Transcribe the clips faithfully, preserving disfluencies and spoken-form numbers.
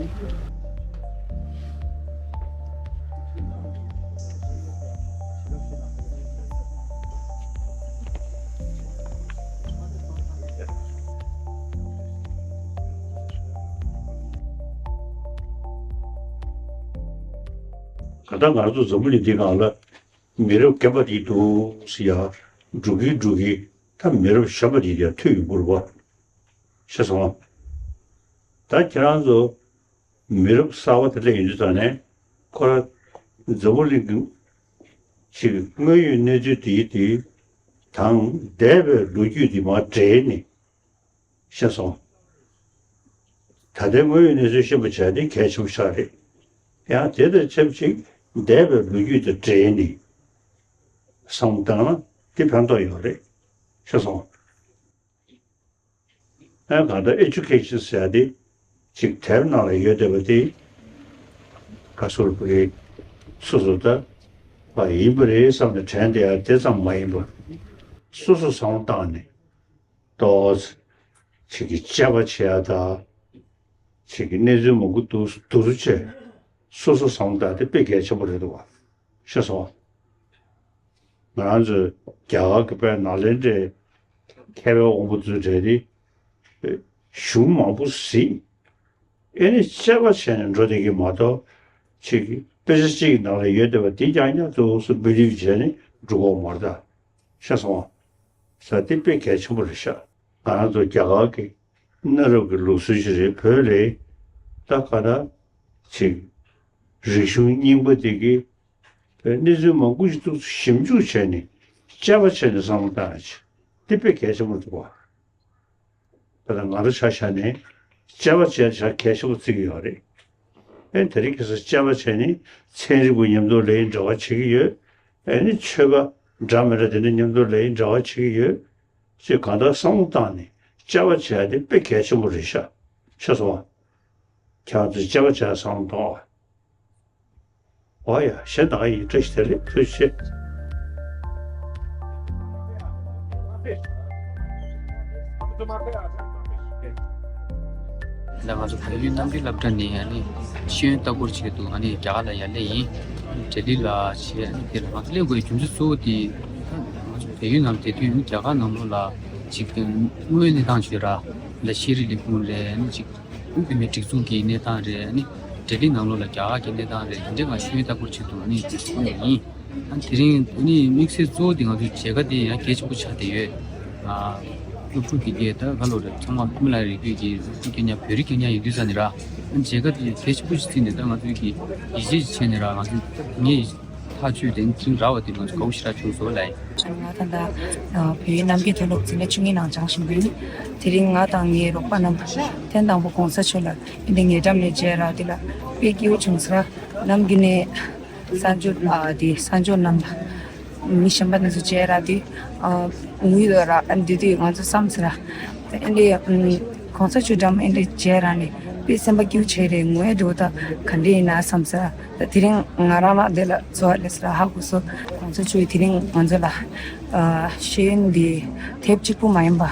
གང་ལྟར་ང་ཚོ་འཛམ་བུ་གླིང་འདི་སྒང་ལ་མི་རབས་རྒན་པ་དེ་འདུག་ཟེར་ཡ། འགྲོ་གིན་འགྲོ་གིན་ད་མི་རབས་གཞོན་པ་དེ་ཡར་ཐོན་ཡོང་གི་རེད་པ། ཤེས་སོང་ངམ། ད་ཁྱེད་རང་ཚོ་མི་རབས་གསར་པ་དེ་སླེབས་ཡོང་དུས་ཙང་ནས་ཁོ་རང་འཛམ་བུ་གླིང་གི་ཅིག་དངོས་ཡོད་གནས་ཚུལ་དེ་དེ་དང་འདས་པའི་ལོ་རྒྱུས་དེ་མར་འབྲེལ་ནས། ཤེས་སོང་། ད་ལྟའི་དངོས་ཡོད་གནས་ཚུལ་ཤེས་པ་བྱས་ཏེ་གལ་ཆེན་པོ་ཆགས་རེད། ཡང་དེ་དང་ཆབས་ཅིག་འདས་པའི་ལོ་རྒྱུས་དང་འབྲེལ་ནས་བསམ་བློ་བཏང་ན་དེ་ཕན་ཐོགས་ཡོད་རེད། ཤེས་སོང་། ཨ་གང་ལྟར་ཨེ་ཌུ་ཀེ་ཤན་ཟེར་ཡ་དེ་ཅིག་དེབ་ནང་ལ་ཡོད་བསྡད་པ་དེ་ག་ཚོད་རེད། སོ་སོ་ད་བ་ཡིན་པ་རེད་བསམ་ནས་དྲན་བསྡད་ཡ་དེ་ཙམ་མ་ཡིན་པར། སོ་སོ་བསམ་བློ་བཏང་ནས། ཏོག་ཙམ་ཅིག་གི་དཔྱད་པ་བྱེད་ཡ་དང་། ཅིག་གི་གནས་ཚུལ་མང་པོ་འདུག་འདུག་བྱས། སོ་སོ་བསམ་བློ་བཏང་སྟེ་དཔེ་གལ་ཆེན་པོ་རེད་འདུག་བ། ཤེས་སོང་། ང་རང་ཚོའི་རྒྱ་གར་གྱི་དཔེ་ནཱ་ལེནྡྲའི་མཁས་པའི་དབང་པོ་ཚོའི་གྲས་དེ་གཞུང་མང་པོ་གཟིགས། ཨེ་ནི་དཔྱད་པ་བྱས་ནས་འགྲོ་བསྡད་ཀྱི་མ་གཏོགས། ཅིག་གི་དཔེ་ཆ་གཅིག་གི་ནང་ལ་ཡོད་བསྡད་པ་དེ་རྐྱང་རྐྱང་ཏོག་ཙམ་བི་ལིབ་བྱས་ནས་འགྲོ་གི་ཡོད་མ་རེད་ད། ཤེས་སོང་ངམ། ས་དེ་དཔེ་གལ་ཆེན་པོ་རེད་ཤག། ང་རང་ཚོ་རྒྱ་གར་གྱི་གནའ་རབས་ཀྱི་ལུགས་སྲོལ་ཞིག་རེད། བོད་ལ་ད་ག་ད་ཅིག་རིག་གཞུང་རྙིང་པ་དེ་གི་གནས་ཚུལ་མང་པོ་ཞིག་ཏུ་ཞིབ་འཇུག་བྱས་ནས་དཔྱད་པ་བྱས་ནས་བསམ་བློ་བཏང་ཡ་ཅིག་དེ་དཔེ་གལ་ཆེན་པོ་འདུག་བ། ད་ལྟ་ང་རང་ཆ་བཞག་ནས་དཔྱད་པ་བྱས་བྱ་གལ་ཆེན་པོ་བརྩི་གི་ཡོད་རེད། ཨེ་དེ་རིང་ཁ་སང་དཔྱད་པ་བྱས་ནས་ཚན་རིག་པ་མཉམ་དུ་ལས་འབྲེལ་བ་བྱེད་ཀྱི་ཡོད། ཨེ་ནི་ཆོས་པ་འདྲ་མི་འདྲ་དེ་འདྲ་མཉམ་དུ་ལས་འབྲེལ་བ་བྱེད་ཀྱི་ཡོད། ཅེས་གང་ལྟར་བསམ་བློ་བཏང་ནས་དཔྱད་པ་བྱས་ཏེ་དཔེ་གལ་ཆེན་པོ་རེད་ཤག། ཤེས་སོང་ངམ། ཁྱེད་རང་ཚོས་དཔྱད་པ་བྱས་བསམ་བློ་གཏོང་བ། འོ་ཡ། གཞན་དག་ཡིན། བཀྲ་ཤིས་བདེ་ལེགས། ཐུགས་རྗེ་ཆེ། ད་ང་ཚོ་བལ་ཡུལ་གནམ་གྲུའི་སློབ་གྲྭ་ནས་ཨ་ནི་ཤེས་ཡོན་ལྟ་སྐོར་ཆེད་དུ་ཨ་ནི་རྒྱ་གར་ལ་ཡར་སླེབས་ཡིན། ལྡི་ལི་ལ་བྱས། ཨ་ནི་དེ་ལ་ང་ཚོ་སླེབས་དགོས་རྒྱུ་མཚན་གཙོ་བོ་དེ་ང་ཚོ་བལ་ཡུལ་ནང་བསྡད་དུས་རྒྱ་གར་ནང་ལོགས་ལ་ཅིག་དངོས་ཡོད་གནས་སྟངས་ཅིག་ར། ད་ཤེས་རིག་ལས་ཁུངས་རེད། ཨ་ནི་ཅིག་དབུས་བོད་མིའི་སྒྲིག་འཛུགས་ཀྱི་གནས་སྟངས་རེད། ཨ་ནི་ལྡི་ལི་ནང་ལོགས་ལ་རྒྱ་གར་གྱི་གནས་སྟངས་རེད། དེ་འདྲའི་ང་ཤེས་ཡོན་ལྟ་སྐོར་ཆེད་དུ་ཨ་ནི་འདིར་སླེབས་ཡིན། ཨ་ནི་དེ་རིང་ཨ་ནི་དམིགས་བསལ་གཙོ་བོ་དེ་ང་ཚོའི་མཇལ་ཁ་དེ་ཡང་གལ་ཆེན་པོ་ཆགས་བསྡད་ཡོད། ཨ། སློབ་ཕྲུག་དེ་གས་ད་ག་ལོ་རེད། ཚང་མ་ཧི་མ་ལ་ཡའི་རི་རྒྱུད་ཀྱི་སློབ་ཕྲུག་རྐྱང་རྐྱང་བོད་རིགས་རྐྱང་རྐྱང་ཡིན་དུས་ཙང་ནི་ར། ཨ་ནི་མཇལ་ཁ་དེ་གལ་ཆེན་པོ་ཞིག་བརྩིས་ནས་ད་ང་ཚོའི་གི་ཡིད་ཆེས་ཤིག་བྱས་ནས་ར། ང་ཚོའི་ངས་ཐག་ཆོད་དེ་ཐེངས་ར་བ་དེ་ང་ཚོ་དགའ་པོ་ཞེ་དྲག་བྱུང་སོང་ལགས། ང་ད་ལྟ་བོད་ཡིག་རྣམ་རྒྱལ་མཐོ་སློབ་འཛིན་གྲྭ་བཅུ་གཉིས་ནང་སྦྱངས་བཞིན་པ་ཡིན། དེ་རིང་ང་དང་ངའི་རོགས་པ་རྣམས་ཐེངས་དང་པོ་གོང་ས་མཆོག་ལ་འདི་ངའི་འགྲམ་ནས་མཇལ་ར། དེ་ལ་དཔེ་སྐྱིད་པོ་བྱུང་སོང་ར། ནམ་རྒྱུན་ནས་གསར་འབྱོར་ཨ་དེ་གསར་འབྱོར་རྣམས་དང་མི་གཞན་པ་རྣམས་ཚོ་མཇལ་ར། དེ་ཨ་ངུས་ཡོད་ར། ཨ་འདི་དུས་ང་ཚོ་བསམ་སོང་ར། ཨ་འདི་ཨམ་གོང་ས་མཆོག་འགྲམ་ཨ་འདི་མཇལ་ར་ནས་དཔེ་སེམས་པ་སྐྱིད་པོ་བྱས་རེད། ངུ་ཡ་འགྲོ་ད་ག་འདྲ་ཡིན་ན་བསམ་སོང་ར། ད་དེ་རིང་ང་རང་ལ་འདི་ལ་འཚོ་བ་ལས་སོ་ར་ཧ་གོ་སོང་། གོང་ས་མཆོག་གིས་དེ་རིང་ང་ཚོ་ལ་ཨ་ཤེས་ཡོན་འདི་དེབ་གཅིག་པུ་མ་ཡིན་པ་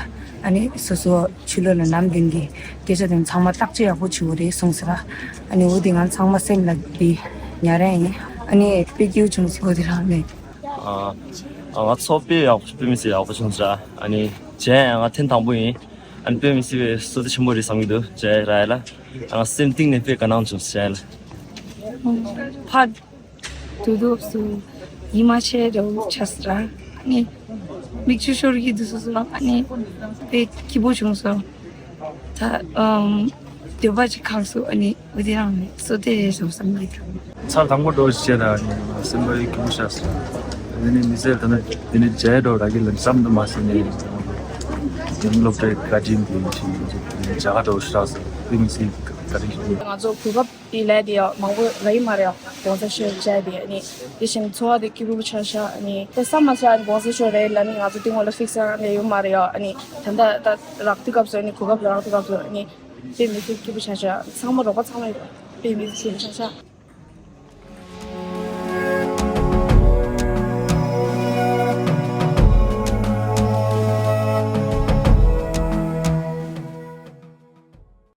ཨ་ནི་སོ་སོ་ཕྱི་ལོགས་ལ་ནམ་རྒྱུན་གྱི་སྐད་ཆ་དེ་ཚང་མ་བརྟག་དཔྱད་ཡག་པོ་བྱེད་དགོས་རེད་གསུངས་སོང་ར། ཨ་ནི་འོ་དེ་ང་ཚང་མ་སེམས་ལ་འདི་ཉར་ཡ་ཡིན། ཨ་ནི་དཔེ་སྐྱིད་པོ་བྱུང་སོང་། འོ་དེ་རང་ནས། ཨ་ཨ་ང་ཚོ་དཔེ་ཡག་པོ་དཔེ་མི་སྲིད་ཡག་པོ་བྱུང་སོང་ར། ཨ་ནི་མཇལ་ཡ་ང་ཐེངས་དང་པོ་ཡིན། ཨ་ནི་དཔེ་མི་སྲིད་པའི་བསོད་བདེ་ཆེན་པོ་རེད་བསམ་གྱི་འདུག་མཇལ་ཡ་རག་ཡ་ལ། ཨ་ང་སེམས་གཏིང་ནས་དཔེ་དགའ་སྣང་བྱུང་སོང་མཇལ་ཡ་ལ། ཕར་དུས་སྟོབས་སུ་ཡིད་མ་ཆེས་འདྲ་བོ་ཆགས་སོང་ར། ཨ་ནི་མིག་ཆུ་ཤོར་གྱི་འདུག་སོ་སོ། ཨ་ནི་དཔེ་སྐྱིད་པོ་བྱུང་སོང་། ད་ཨམ་འདོད་པ་ཅིག་ཁེངས་སོང་། ཨ་ནི་འོ་དེ་རང་ནས་བསོད་བདེ་རེད་བསམ་བསམ་གྱི་འདུག་ཚར་དང་པོ་འགྲོ་བྱས་ན་ཨ་ནི་སེམས་པ་སྐྱིད་པོ་ཆགས་སོང་། ཨ་ནི་མི་ཚེ་ད་ནི་དེ་ནི་མཇལ་འགྲོ་ར་གི་ལམ་སང་དུ་མ་ཟིན་ནས་དེ་ནི་སློབ་གྲྭའི་བཀའ་དྲིན་དེ་ཡིན་ཞིང་མཇལ་ཁ་འགྲོ་ཤག་སོང་། དེ་མི་ཚེ་བཀའ་དྲིན་ཞིག་ཡིན། ང་ཚོ་གོ་སྐབས་དེ་ལས་དེ་ཡང་མང་པོ་རག་གི་མ་རེད་ཡ། གོང་ས་མཆོག་མཇལ་དེ་ཨ་ནི་དེ་བཞིན་འཚོ་བ་དེ་སྐྱིད་པོ་ཆགས་ཤག་ཨ་ནི་དེ་བསམ་མ་ཤེས་ཨ་ནི་གོང་ས་མཆོག་རེད་ལབ་ནི་ང་ཚོ་དེ་སྔོན་ལ་ཕིག་སར་ལས་ཡོད་མ་རེད་ཡ། ཨ་ནི་ད་ལྟ་ད་རག་དུས་སྐབས་སུ་ཨ་ནི་གོ་སྐབས་རག་དུས་སྐབས་སུ་ཨ་ནི་དཔེ་མི་སྲིད་སྐྱིད་པོ་ཆགས་ཤག་ཚང་མ་རོགས་པ་ཚང་མ་ཡོད་པ་དཔེ་མི་སྲིད་སྐྱིད་པོ་ཆགས་ཤག